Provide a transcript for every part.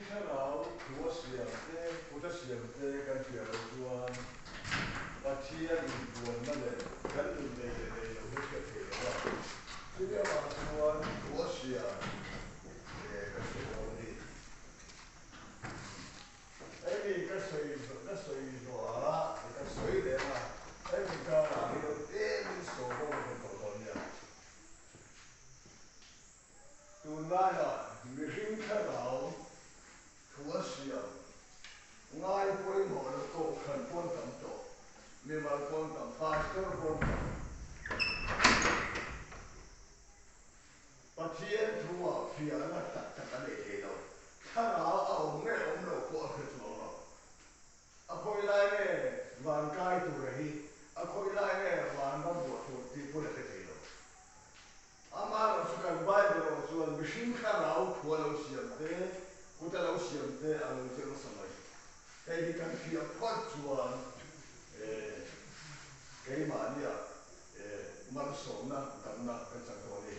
thlarau thua siam te, kuta siam te kan hria loh chuan Pathian inpuanna leh kan nun nei leh nei lo hi hriat thei lo a. Chumi avang chuan thua siam te kan sawi dawn a ni. Hemi ka sawi ka sawi zawhah ka sawi leh ang a, hemi karah hian tlemin sawm a rawn tawh dawn nia. Tunlaiah mihring thlarau thu a siam ngai pawimawh lo kohhran pawn tam tawh, mimal pawn tam, pastor pawn tam. Pathian thu-ah fiahna tak tak a nei thei lo, thlarau a awm nge awm lo pawh a hre chuang lo. A khawi lai nge van kai tura hi, a khawi lai nge van ram buah tur tih pawn a hre thei lo. Amaherawh chu kan Bible erawh chuan mihring thlarau thu a lo siam te, kut a lo siam te a lo ziak nasa mai. Hei hi kan hriat phawt chuan keimahnia malsawmna damna kan chang tawh a ni.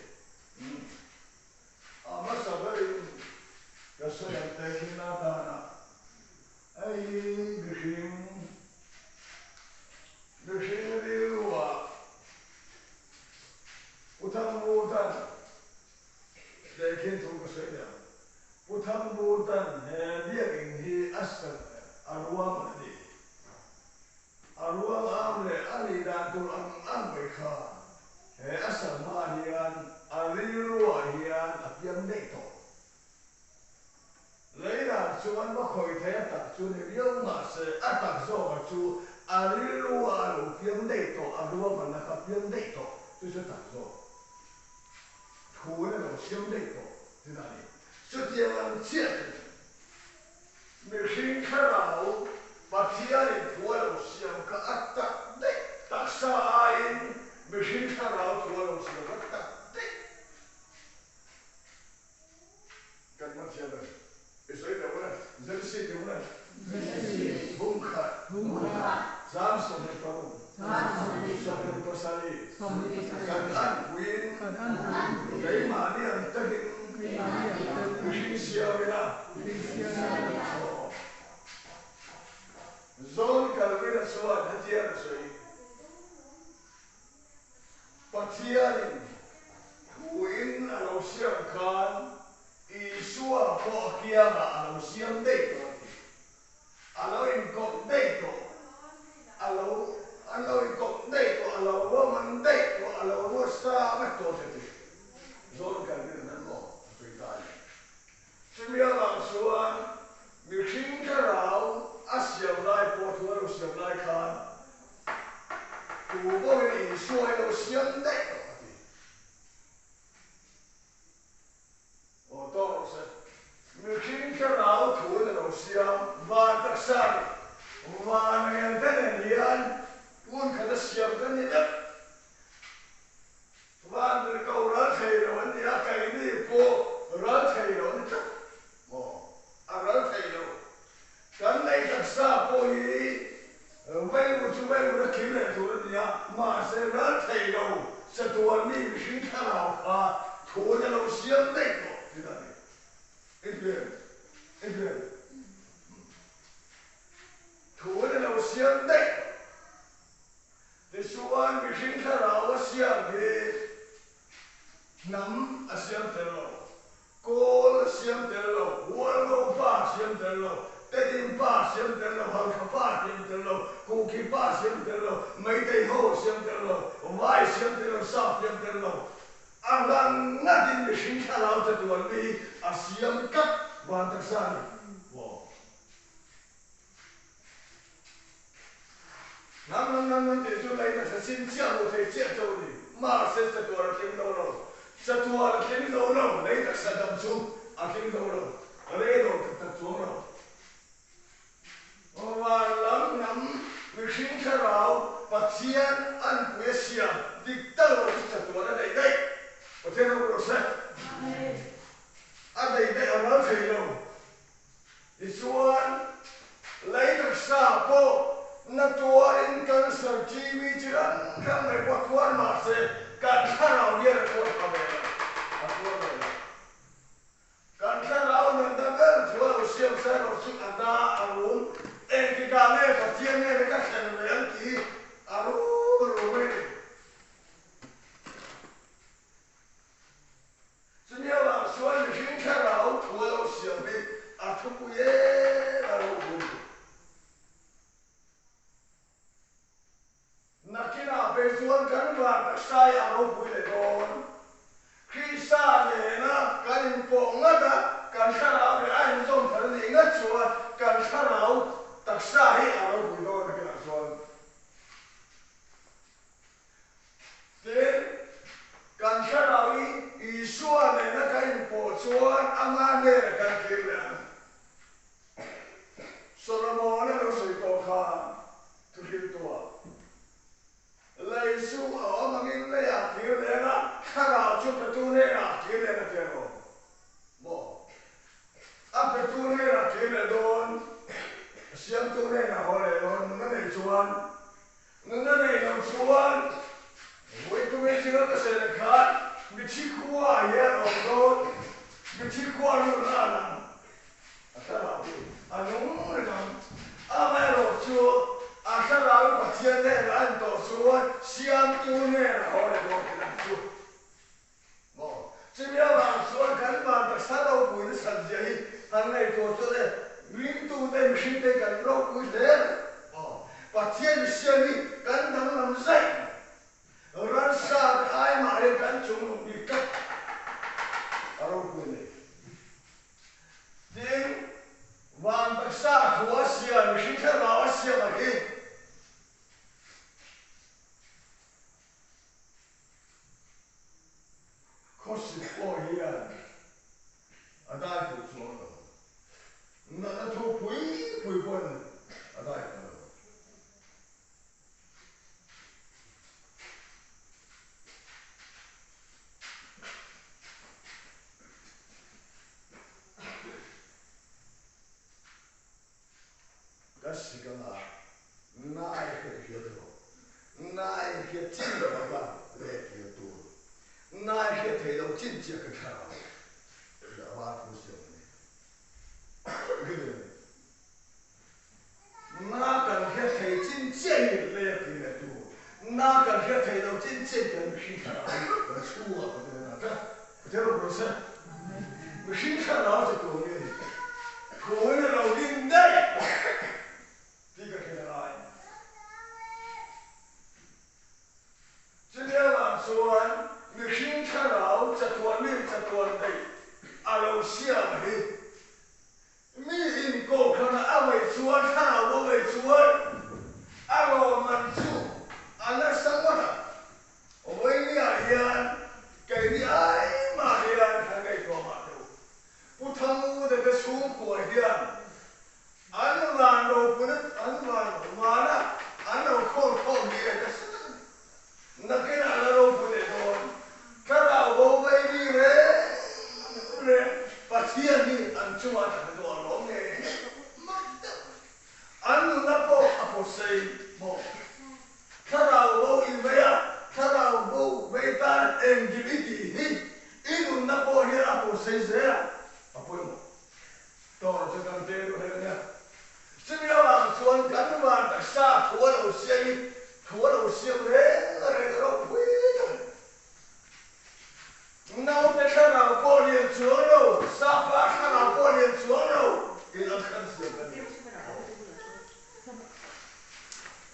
A hmasa berin ka sawi ang te khin atana hei hi mihring mihring rilruah Pu Thangbutan tehkhin thu ka sawi leh ang. Pu Thangbutan he biakinn hi a sak a ruang a ni. A ruang am leh a nih dan tur ang ang mai kha he a sak hma hian a rilruah hian a piang daih tawh. Leilah chuan va khawi thei a tak chu ni viau mahse a tak zawka chu a rilru a a lo piang daih tawh, a ruahmanna kha piang daih tawh, chu chu tak zawk thu in a lo siam daih tawh tihna a ni. Chutiang ang chiah chu mihring thlarau Pathianin thu a lo siam kha a tak daih, taksa aiin mihring thlarau thu a lo siam kha tak daih. Kan hman thiam em? I sawi teh hun a, ZC tih hun a. Hungkhat. Zam 26. 27. Kan anpuiin keimahni ang takin mihring siam ila. John Calvin-a chuan hetiang a sawi. Pathianin thuin a lo siam khan Isua pawh a kiangah a lo siam daih tawh a ti. A lo inkawp daih tawh, a lo an lo inkawp daih tawh, a lo ruahman daih tawh, a lo ruat sa vek tawh che ti. John Calvin an maw a sawi ta a ni. Chumi avang chuan mihring thlarau a siam lai pawh thu a lo siam lai khan Tu pawhin Isua hi lo siam daih tawh a ti. Aw tawk rawh se. Mihring thlarau thu in a lo siam van taksa ni. Van ngel te nen hian hmun khat a siam kan ni vek. Van ri ko ral thei lo an ni a, keini pawh ral thei lo an ni tlat maw? A ral thei lo. Kan lei taksa pawh hi veiru chu veiru a kim leh tur a ni a, mahse ral thei lo chatuan mi mihring thlarau kha thu na lo siam daih tawh tih a ni. Engtiang? Engtiang? Thu na lo siam daih tawh. Tichuan mihring thlarau a siam hi hnam a siam tel lo. Kawl a siam tel lo, Hualngo pa a siam tel lo, Tedim pa a siam tel lo, Halkha pa a siam tel lo, Kuki pa a siam tel lo, Meitei ho a siam tel lo, Vai a siam tel lo, Sap siam tel lo. A hlan ngatin mihring thlarau chatuan mi a siam tlat van taksa a ni. Maw? Hnam hnam hnam hnam tih chu lei taksa sin chiah hmuh theih chiah chauh a ni. Mahse chatuan a tling zo lo. Chatuan a tling zo lo. Lei taksa dam chu a tling zo lo. Rei lo tak tak chuang lo. Van lam hnam mihring thlarau Pathian anpui a siam dik tak lo chu chatuan a daih daih. Pathian ropui rawh se. A daih daih a ral thei lo. Tichuan, lei taksa pawh na tuarin cancer TB chi rang rang mai pawh tuar mahse kan thlarau hian a tuar pha ve lo, a tuar ve lo. Kan thlarau Siamtu hnenah haw leh dawn nunna nei chuan, nunna nei lo chuan vawitum engtinga ka sawi leh khan mithi khuaah hian a awm dawn, mithi khua lut nghal ang. A thlarau hi a nung reng ang. Amaherawhchu a thlarau hi Pathian hnenah a intawh chuan Siamtu hnenah haw leh dawn thei ang chu. Maw? Chumi avang chuan kan van taksa ropui nasat zia hi han ngaihtuah chuan e, ringtute mihringte hi kan ropui hle mai. Maw? Pathian misiam hi kan danglam zaih mai. Ransa te ai mah hian kan chungnung bik tlat a ropui a ni. Tin, van taksa thu a siam, mihring thlarau a siam a hi. Khawsik pawh hian a dai fuh chuang lo. Natna thu pui pui pawn a dai pha lo. Ka sik anga nai hriat hriat rawh. Nai hriat chin lo anga leh kir tur. Nai hriat theih loh chin chiah ka thlarau a var thu siam a ni. Na kan hriat theih chin chiah hi leh kir leh tur. Na kan hriat theih loh chin chiah hi kan mihring thlarau hi kan chhungah kan en a tlat. Pathian ropui se. Mihring thlarau che tur nge ni? Thuin a lo ding daih tih ka hriat a ngai. Chumi avang chuan mihring thlarau chatuan mi chatuan daih a lo siam hi Mi inkawhkhana a ngaih chuan thlarau a ngaih chuan a lawmman chu a nasa ngawt a. Vawinia hian keini ai mah hian kan ngaihtuah mah deuh. Pu Thanguda te chhungkua hian an van ropuna an van vana an lo khawl khawm hi e nasa tak a ni. Nakinah la ropui leh dawn. Thlarau bo vei mi reng reng Pathian hi an chungah tak na duh a lawm nge mak deuh mai. An nunna pawh a pawtsei maw? Thlarau bo in vei a, thlarau bo vei tan engkim i tih hi i nunna pawh hian a pawtsei zel a, a pawimawh. Tawr chu kan te duh hle nia. Chumi avang chuan kan van taksa thu a lo siam i thu a lo siam reng reng ropui tak a ni. Naute thlarau pawh lian chuang lo, sapa thlarau pawh lian chuang lo in an kan siam kan ni.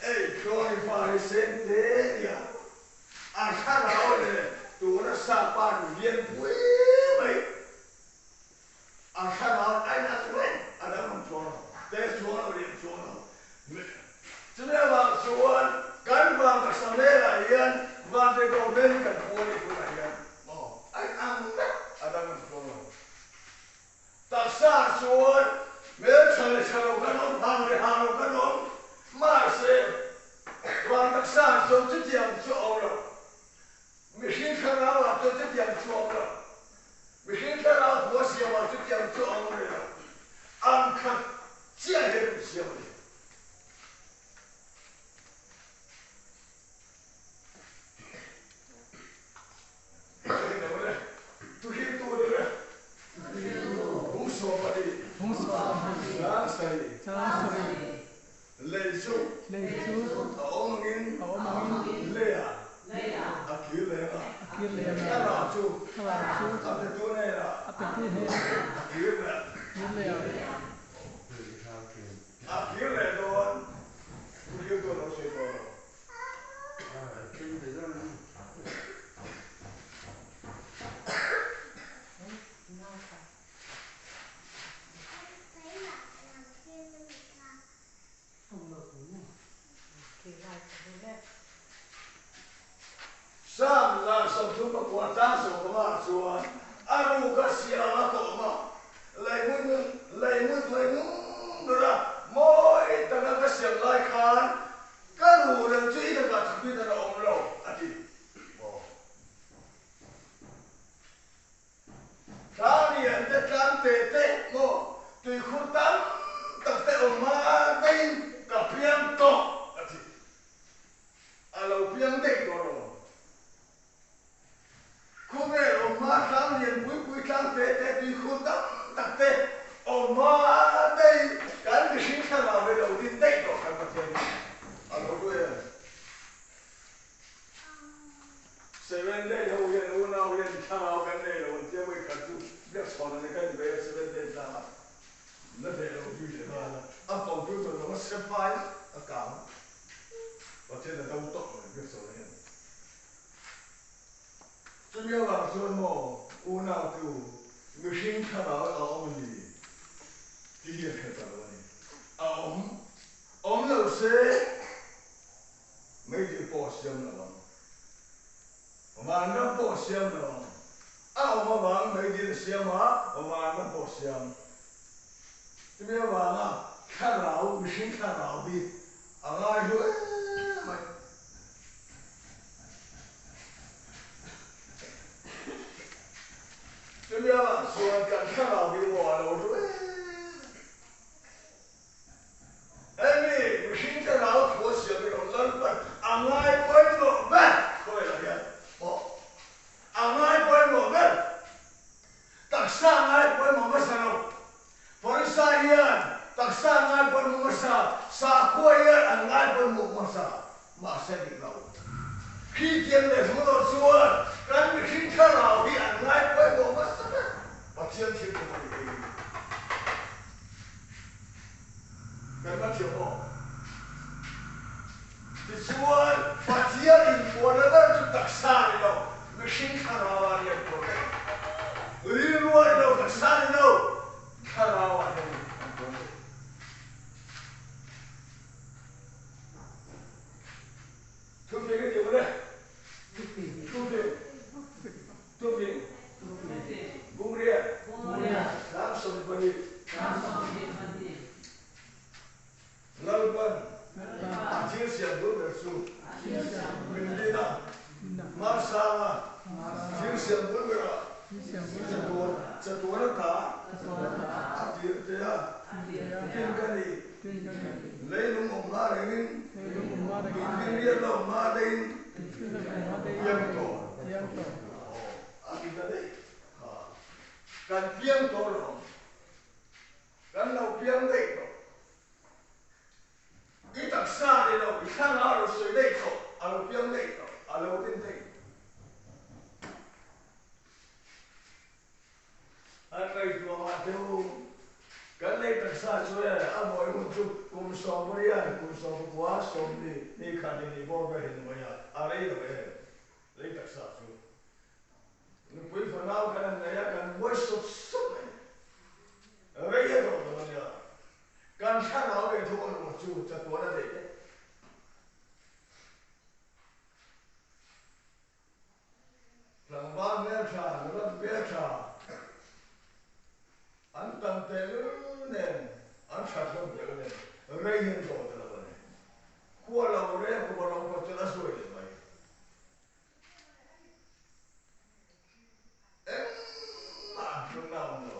Ei, Tluangi pa hi seng te nia, a thlarau leh tuna sapa nu lian pui mai. A thlarau a inang reng, a danglam chuang lo, te chuang lo, lian chuang lo. Chumi avang chuan kan van taksa hmelah hian vantirhkoh hmel hi kan phu a ni tunah hian maw a inang vek, a danglam chuang lo. Taksa chuan hmeltha leh tha lo kan awm, hang leh hang lo kan awm, mahse van taksa chuan chutiang chu a awm lo. Mihring thlarau ah chuan chutiang chu a awm lo. Mihring thlarau hua siam ah chutiang chu a awm rih lo. Ang khat chiah hian an siam a ni. Lei chu a awm angin leiah a kir leh ang a, thlarau chu a petu hnenah a kir leh ang. A kir leh dawn, thu hriltu a lo sawi tawh lo. Sam la 39 tlang sawmpanga chuan a ruka siam a kawm a, leihmun leihmun hnuaihnung bera mawi taka ka siam lai khan ka ruhrel chu i lakah thupin a la awm lo, a ti. Tlang lian te, tlang te te maw, tuikhur tam tak te awm hma daih. tak te awm hma daih kan mihring thlarau hi lo din daih tawh kan Pathian hi a lo duh em? Seven day ho hian unau hian thlarau kan nei lo an tia vawi khat chu biak chhawn a ni kan inbeih a seven day tlangah la hleh lo zui leh nghal a, a computer lam a se hmain a kang Pathian a do tawp mai biak chhawn hian. Chumi avang chuan maw unau chu mihring thlarau a awm a ni tih hi a hre ta lo a ni. A awm awm lo se meidil pawh a siam lo ang, vanram pawh a siam lo ang. A awm avang meidil a siam a, vanram pawh a siam. Chumi avanga thlarau, mihring thlarau hi a ngai hlu em mai. Chumi avang chuan kan thlarau hi maw a lo hlu em a. Hemi mihring thlarau thu a siam erawh Lalpan a ngai pawimawh ber khawvelah hian pawh a ngai pawimawh ber. Taksa ngai pawimawh hmasa lo. Pharisai hian taksa ngai pawimawh hmasa, sakhua hian an ngai pawimawh hmasa, mahse dik lo. Kristian leh Hmuhnawh chuan kan mihring thlarau hi an ngai pawimawh hmasa ber. Pathian thil tum a ni hei hi. Kan va thiam aw. Tichuan, Pathian inpuanna ber chu taksa a ni lo, mihring thlarau ah rian puan daih. Rilru a ni lo, taksa a ni lo, thlarau ah hian an puan daih. Thufing a ti maw le? Thufing. Thufing. Bungriat. Tlang 12. Lalpan a thil siam bul ber chu min din a, hmasanga thil siam bul berah chatuan ata a tir te a, tin ka ni, leilung awm hma rengin, tuifinriat la awm hma deiin piang tawh a ti ta daih kha, kan piang tawh lo. Kan lo piang daih tawh. I taksa ni lo, i thlang a lo sawi daih tawh, a lo piang daih tawh, a lo din daih tawh. An ngaihtuah mah deuh. Kan lei taksa chu e, a mawi hun chu kum sawmpariat, kum sawmpakua, sawmhnih, ni khat ni ni bawr ber hi ni mai a, a rei lo em lei taksa chu. Nupui fanau kan han nei a, kan buai sawt sawt mai. Rei a dawh lo a nia. Kan thlarau leh thu awlh chu chatuan a daih daih. Tlangval hmeltha, nula hmeltha an tam tehlul nen, an that hlawm tehlul nen rei hi an dawh ta lo a ni. Khua lo reng kum a lo pawh chuan a zuai leh mai. Engmah hlutna a awm lo.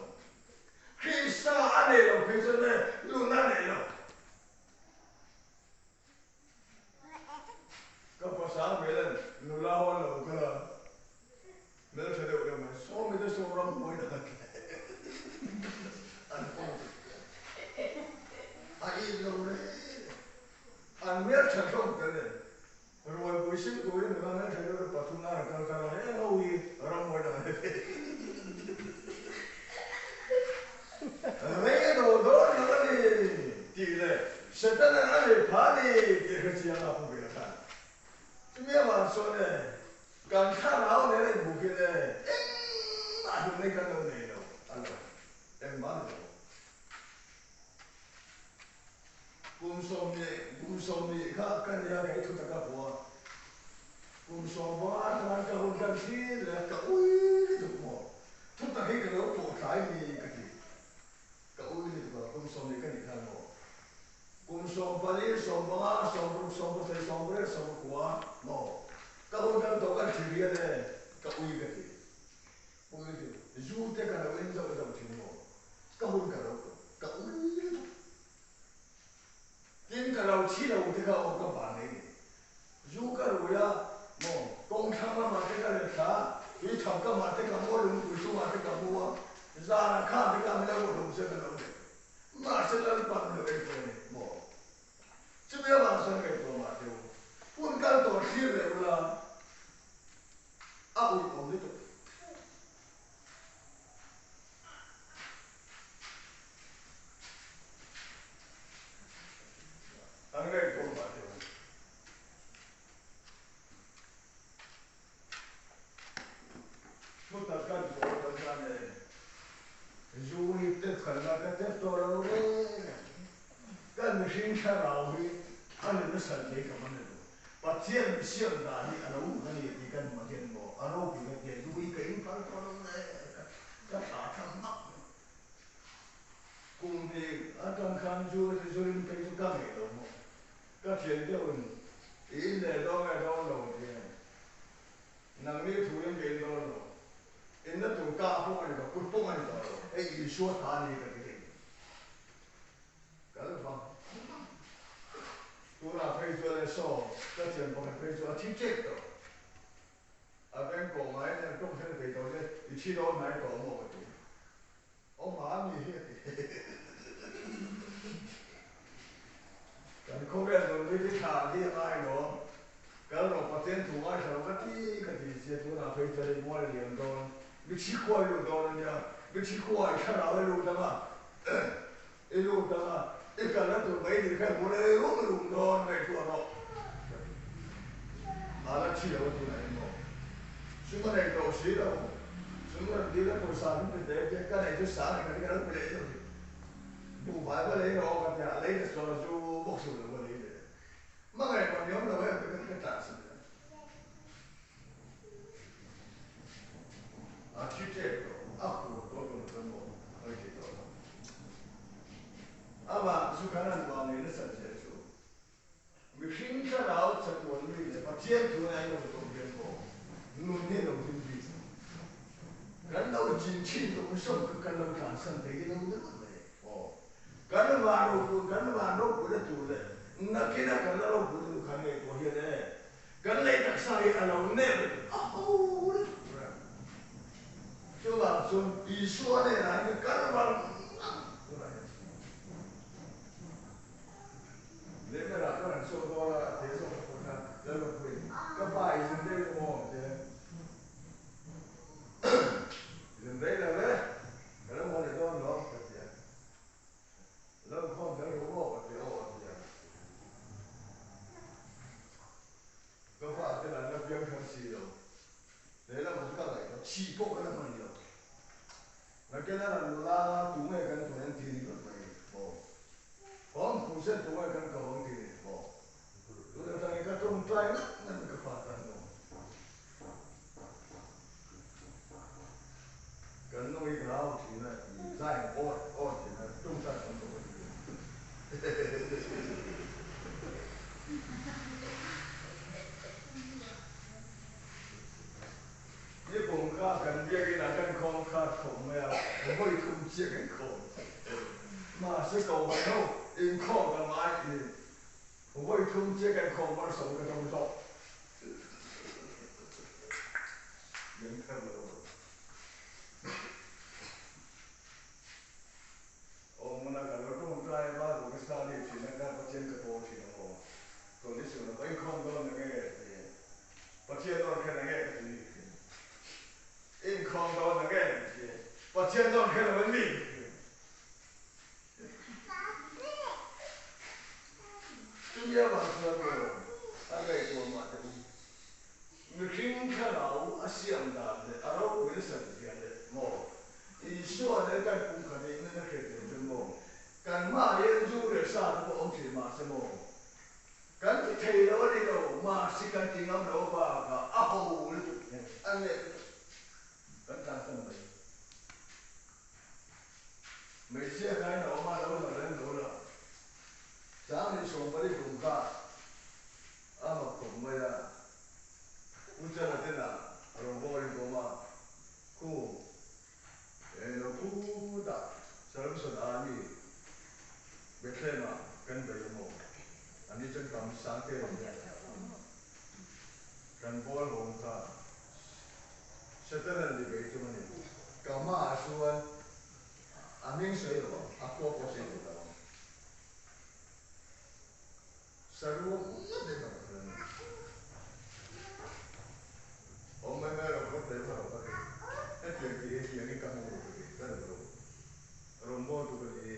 Krista a nei lo phei chuan e hlutna a nei lo. Ka pasal hmelan nula ho an lo kal a, hmeltha deuh deuh mai, sawmi te saw ram hmuai na an pawm a in lo reng an hmeltha hlawm tel e. Rualpui sim turin nula hmeltha deuh te pathum nan an kal tar a, heng ho hi ramhuai dang an ni ve. Rei a dawl dawn lo a ni tih leh Setanan a nei pha a ni tih hre chiang a pu ve a khan. Chumi avang chuan e, kan thlarau nen a inbuk hian e, engmah hlutna hi kan lo nei lo a lo, engmah a ni lo. Kum 20, kum 20 kha ka nia kei thu taka pawh a, kum 15 khan ka hun kan thlir leh a, ka ui lutuk maw, thu tak hi ka lo pawh tlai ni ka ti, ka ui lutuk a, kum 20 ka nih khan maw, kum 14, 15, 16, 17, 18, 19 maw, ka hun kan tawh kan thlir hian e, ka ui ka ti, ui lutuk, zu te ka lo en zauh zauh thin maw, ka hun ka lo ka ui lutuk. Tin ka lo thi lo te kha aw ka van nei ni. Zu ka rui a maw, kawng thlang lamah te ka let thla, tui thap kamah te ka mu a, lungpui chungah te ka mu a, zanah khang te kha min lo. lo hlum se ka lo nei. Mahse Lalpan lo enkawl a ni maw? Chumi avang chuan ngaihtuah mah teh u. Hun kal tawh thlir leh ula a ui awm lutuk. An ngaihtuah mah teh u. Thutak kan pawl kan hlan e. Zu hi tep khan la ka tep tawh lo reng a. Kan mihring thlarau hi a ni nasa thei ka man lo. Pathian mi siam dan hi a lo a ni tih kan hmuh hian maw a ropui ka tia zu hi ka in phal tawh lo reng a. Ka thlah thla hmak mai. Kum hnih atang khan zu zu rim phei chu ka ngeih lo maw. Ka thian deuhin i in leh dawn nge dawn lo ti a. Nangni thuin ka in dawn lo. Inna tur ka pawh a ni tawh, kut pawh a ni tawh lo. Hei Isua ta a ni ka ti thei. Kal vang vang. Tunah phei chuan e saw, ka thian pakhat phei chu a thi tep tawh. A beng kawh ngai nen tawng thlen thei tawh che, i thi dawn hnai tawh maw ka ti. Aw mahni hi a ti. Kan khawvel nun hi thi thla hi a ngai lo. Kal rawh Pathian thu ngaithla lo ka ti ka ti sia tunah phei chuan hei mual a liam dawn. Mi thi khua i lut dawn a nia. Mi thi khua i thlarau i lut ang a, i lut ang a, i kalna tur mai ni kha i hmu rei rum rum dawn ngaihtuah rawh ka ti. A la thi lo a tunah hian maw? Sum a nei tawh si lo. Sum rawn dil a pawisa min pe teh te ka nei chu sang eng ka ti ka lo pe leh deuh thin. Buhfai va lei rawh ka tia, lei ta chuan chu bawk si lo va lei leh. Hmangaih pawh ni awm lo em te ka ka tlan sak leh. A thi tep tawh, a khur tawh tawh lo chuan maw a ti tawh lo. Amah chu kan han vang ngei nasa zia chu. Mihring thlarau chatuan mi leh Pathian thu na in awm tawh hian maw nun hi lo hlim bik lo. Kan lo chin thin tawh hi sawm kha kan lo tlansan thei hi lo deuh mai aw. Kan van ropui kan van ropui na tur leh nakin a kan la ropui na tur khan ngaihtuah hian e kan lei taksa hi a lo nep lutuk a ho lutuk reng. Chuvang chuan Isua hnenah hian kan van ngang tunah hian. Lehkha ka rawn chhuak dawn a, a te zawk ka phawt a, Lalropuii, ka pa i zin daih lo maw? Ti a. Zin daih lo e, ka lo haw leh dawn lo, ka ti a. Lo inkhawm tel ru maw? Ka ti a, aw a ti a. Ka pa ten an la piang than si lo, lehlam chu ka ngaihtuah, chhi pawh ka la hman lo. Nakin a rawn la tunge kan thawn ang ti ringawt mai maw? Thawm phu sen tunge kan ko ang ti ni maw? Tun atangin ka tawngtai ngat ngat ka fa tan maw? Kan nu hi ka hau thin a, i zai ang awt awt thin a, tawngtai tam tawh ka ti ve. Ni kum kha kan biakinn ah kan khawm kha khawp mai a, vawi thum chiah kan khawm. Mahse kohhran ho inkhawm ka ngai thin. Vawi thum chiah kan khawm malsawm ka dawng zawk. Min kher lo. Aw hmuna ka lo tawngtai a Bible ka study thin a, ka Pathian ka pawl thin a maw? Tawni suh lo, inkhawm dawn na nge ti? Pathian dawn kher na nge ka ti? Inkhawm dawn na nge ti? Pathian dawn kher lo em mi? Chumi avang chuan maw a ngaihtuah mah teh u, mihring thlarau a siam dan leh a ropui nasat zia leh maw Isua leh kan kum khat in na hriat theih chuan maw kanmah hian zu leh sa te pawh awm thin mah se maw kan ti thei lo a ni lo, mahse kan ti ngam lo bakah a ho lutuk a nep lutuk kan tlansan mai. Hmeichhia khain a awm a, lo la reng lo la. 20 kum kha a mak khawp mai a, U Chala tena a rawn bawk a rinawm a, khu eng lo khutah Saramson Army Bethlehem-ah kan bei a maw? Ani chuan tam sang te kan bawl hawng kha Setanan ni bei tum a ni. Ka hmaah chuan. A hming sawi lo ang, a khua pawh sawi duh lo ang. Saruak ngat in awm kher a ni. Awm mai mai rawh, ka play hma rawh ka ti. Hetiang tih hi tiang hi ka hmang lo ka ti, ka duh lo. Rawngbâwl tu ka ni hi.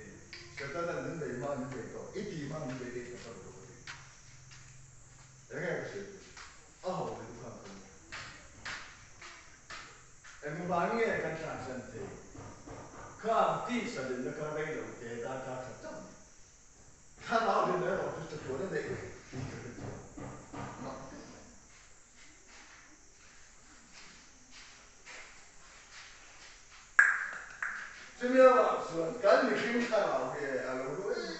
Setana'n min bei hma min bei tawh, i tih hma min bei daih tawh ka duh lo ka ti. Enge ka sawi tur? A ho leh duh khan ka ni. Engvang nge kan tlansan thei? Khang tisa limna kha rei lo te darkar khat chauh a ni. Thlarau limna erawh chu chatuan a neih reng tih ka hrethiam mak deuh mai. Chumi avang chuan kan mihring thlarau hi a lo hlu em em.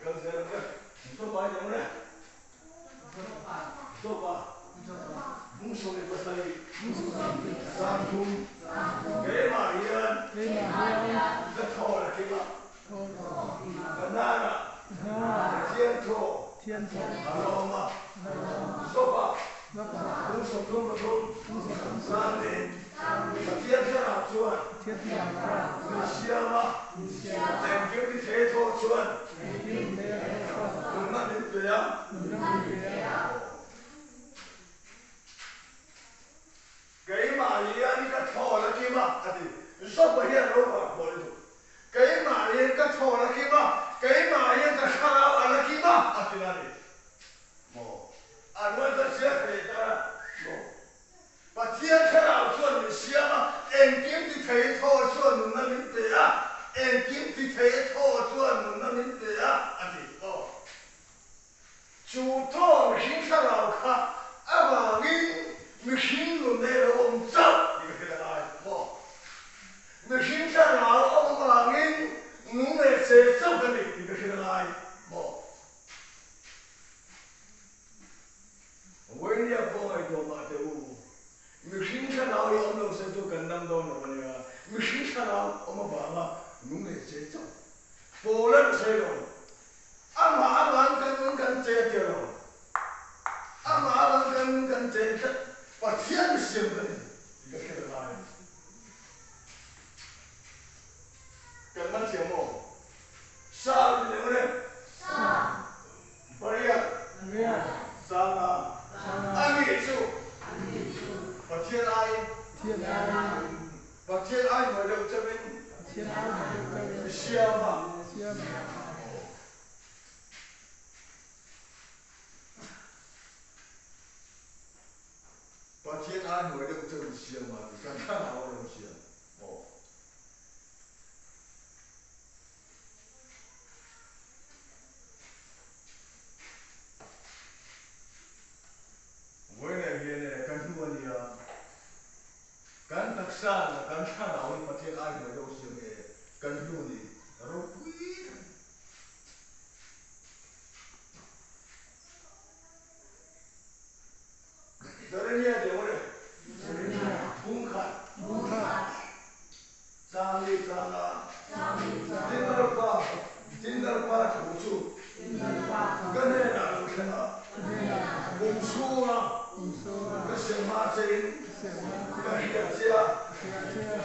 Kal zel ang e. Zopa i dang e. Zopa. Hmungsawm i pasarih. Sangthum. Keimah hian. Ka thaw la kim a. Ka hnarah. Pathian thaw. A lo awm a. Zopa. Hmungsawm thum pathum. Sangli. Pathian thlarau chuan. Min siam a. Engkim ti thei thaw chuan nunna min pe a. Keimah hian ka thawl a kim a, a ti. Zopa hian ro vang pawh ni duh. Keimah hian ka thawl a kim a, keimah hian ka thlarau a la kim a, a ti na ni. Maw? A rual ka ziak leh ta a, maw? Pathian thlarau chuan min siam a, engkim ti thei thaw chuan nunna min pe a, engkim ti thei thaw chuan nunna min pe a, a ti. Aw. Chu thaw mihring thlarau kha avangin mihring nun nei lo awm chauh tih ka hrilh a ngai maw? Mihring thlarau awm avangin nung leh che chauh ka ni tih ka hrilh a ngai maw? Vawinia pawh ngaihtuah mah teh u, mihring thlarau hi awm lo se chu kan dam dawn lo a nia, mihring thlarau awm avanga nung leh che chauh pawl a ni sawi lo, amah avang kan nung kan che tir lo, amah avang kan nung kan che tlat, Pathian misiam ka ni tih ka hriat a ngai a ni. Kan man thiam maw? Sa ti leh ule. Pariat. Sanga. A nih chu. Pathian ai. Pathian ai hnuai deuh chauhin. I siam a. Pathian ai hnuai deuh chauhin siam a ti kan thlarau a rawn siam maw? Vawiinah hian e, kan hnu a nia, kan taksa leh kan thlarau hi Pathian ai hnuai deuh siam nge kan hnu ni ropui tak a ni. Jeremia deuh a ni. Phungkhat. Chang leh chang a. Tindarpa, Tindarpa thu chu ka hnenah lo thleng a, kum chhunga ka siamha chein ka hriat che a,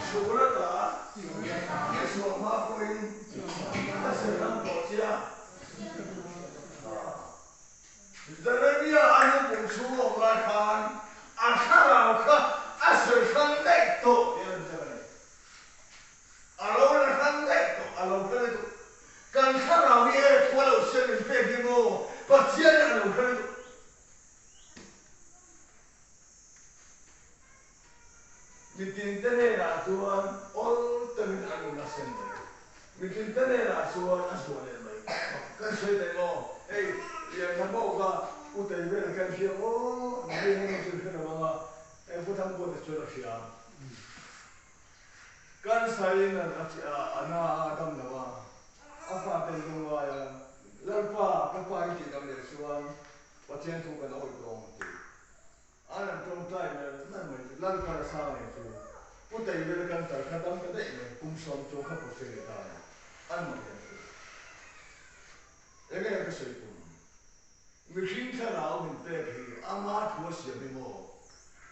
chhul ata i chhuah hma pawhin ka serhlang tawh che a. Jeremia a nu kum chhung awm lai khan a thlarau kha a sawi hrang daih tawh tih a rawn ziak a ni. A lo la hrang daih tawh, a lo hre lutuk. Kan thlarau hi e thu a lo siam min pek hi maw Pathian in a lo hre lutuk. Mitinte hnenah chuan awl takin a nun a sem mai. Mitinte hnenah chuan a zuah leh mai. Kan sawi daih maw? Hei, Lianthla pawh kha U Tei vel kan hria maw? Nui eng emaw chu hre lo ang a, hei Pu Thangbuata chuan a hria. Kan saiin a na a dam lo a, a fate an dawng ngai a, Lalpa, ka pa i tih dam leh chuan Pathian thu kan awih dawng ti. An an tawngtai mer mer mai chu Lal kar a sang nen chu Pu Tei vel cancer kha dam ta daih mai kum sawm chung kha pawh leh ta a ni an mah hian chu enge ka sawi tum mihring thlarau min pek hi ama thu a siam hi maw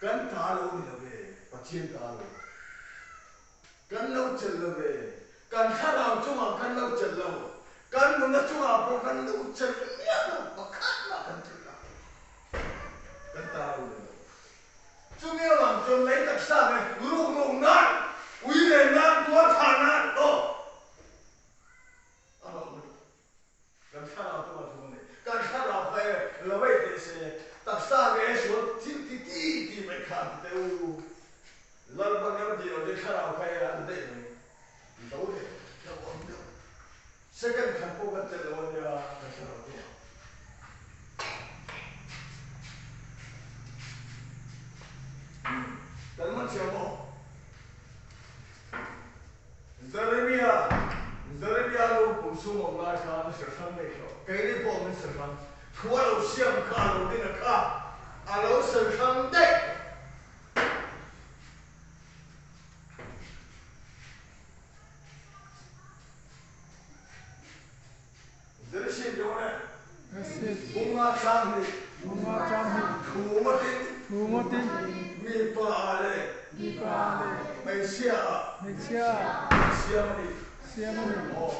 kan ta lo ni lo ve. Pathian ta a lo. Kan lo chelh lo ve. Kan thlarau chungah kan lo chelh lo. Kan nuna chungah pawh kan lo chelh miah lo. Pakhat mah kan chelh lo. Kan ta a lo ve lo. Chumi avang chuan lei taksa ve ruk ruk nan, ui ve nan, tual thah nan aw a hlauh mai. Kan thlarau chu a thu a ni. Kan thlarau kha e lo ei teh se, taksa nge sual thil ti ti ti mai kha an ti teh u. Lalpa ram tih lo te thlarau kha e an ti daih mai. Ti zo leh lo awm deuh. Second khat pawh kan chelh lo a nia kan thlarau chungah. Kan man thiam maw? Jeremia, Jeremia lu kum sum awm lai khan a hre hrang daih tawh. Keini pawh min hre hrang. Thu a lo siam kha, a lo din a kha, a lo hre hrang daih tawh. Zirsin dawn e. Bunga chang hi. Bunga chang hi. Thu ngawtin. Thu ngawtin. Mipa ah leh. Mipa ah leh. Hmeichhia ah. Hmeichhia ah. Siam a ni. Siam a ni. Aw.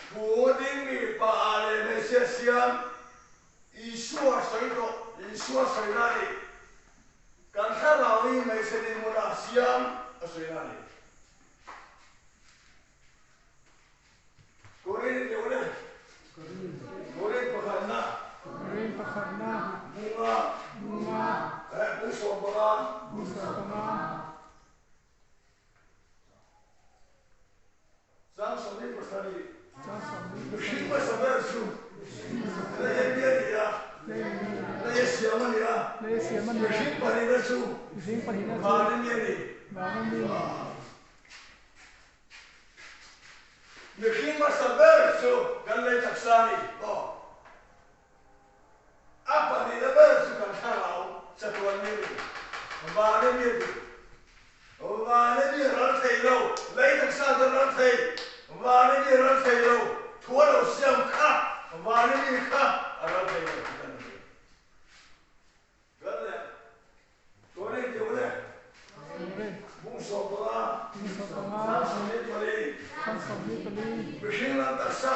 Thu ngawtin mipa ah leh hmeichhia siam. Isua sawi tawh. Isua sawi na a ni. Kan thlarau hi hmeichhe dinhmunah siam a sawi na a ni. Korin deuh le. Korin pakhatna. Korin pakhatna. Bunga. Bunga. Eh, bung 15. Bung 15. Chang 27. Chang 27. Mihring hmasa ber chu. Lei a mi a ni a. Lei a siam a ni a. Lei a siam a ni a. Mihring pahnihna chu. Mihring pahnihna chu. Van a mi a ni. Van a mi. Mihring hmasa ber chu kan lei taksa a ni aw. A pahnihna ber chu kan thlarau chatuan mi a ni. Van a mi a ti. Van a mi ral thei lo, lei taksa chu ral thei. Van a mi ral thei lo, thu a lo siam kha, van a mi kha a ral thei lo ti kan ni. Kal leh Tuan in ti ule. Bung 15. Sang 24. Mihring lam taksa.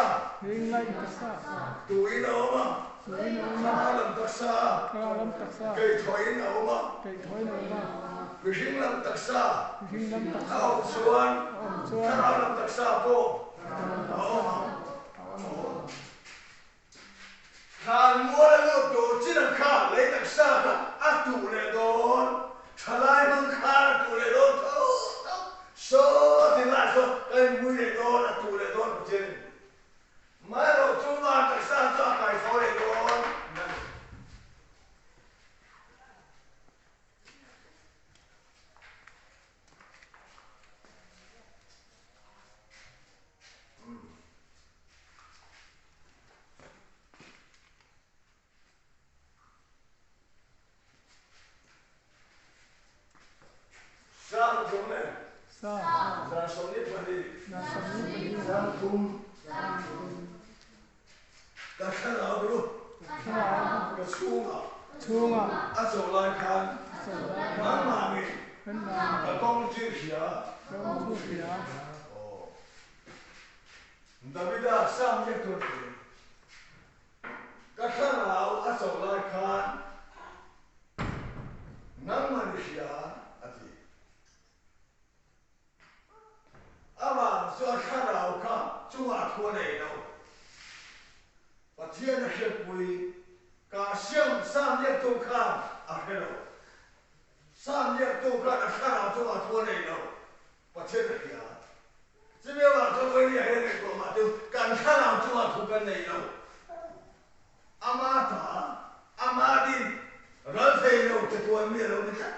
Tuin a awm a. Thlarau lam taksa. Keithawiin a awm a. Mihring lam taksa a awm chuan thlarau lam taksa pawh a awm ang. Thlanmual a lut tur chin ang kha lei taksa kha a tuh leh dawn, thalai hmang khan a tuh leh dawn tho tho, saw ti lai saw ka inmui leh dawn, a tuh leh dawn Pathian in. Amaherawh chu van taksa chu a kaitho leh dawn a ni. Sang chung le. Sang. Zan 24. Zan 24. Sang thum. Ka thlarau ru. Thlarau. Ka chhungah. Chhungah. A chawh lai khan. A chawh lai khan. Nangmah nih. Nangmah nih. Ka kawng chu i hria. Ka kawng chu i hria. Aw. Davida Sam hian thu a ti. Ka thlarau a chawh lai khan nangmah i hria a ti. Amah chu a thlarau kha chungah thu a nei lo. Pathian a hriatpui ka siam Sam liaktu khan a hre lo. Sam liaktu khan a thlarau chungah thu a nei lo. Pathian a hria. Chumi avang chuan Oilia hian ngaihtuah mah chu kan thlarau chungah thu kan nei lo. Ama ta, ama din, ral thei lo che tuan mi a lo ni tlat.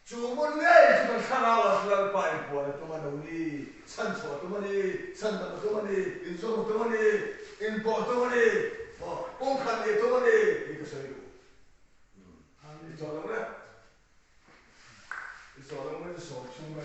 Chu hmun ngei chu kan thlarau ah chu Lalpa inpuan a tum a lo ni, chhanchhuah a tum a ni, chhandam a tum a ni, inzawm a tum a ni, inpawh a tum a ni, aw, pumkhat nih a tum a ni tih ka sawi duh. I chaw lo le. I chaw lo mai chu sawm chhung ka.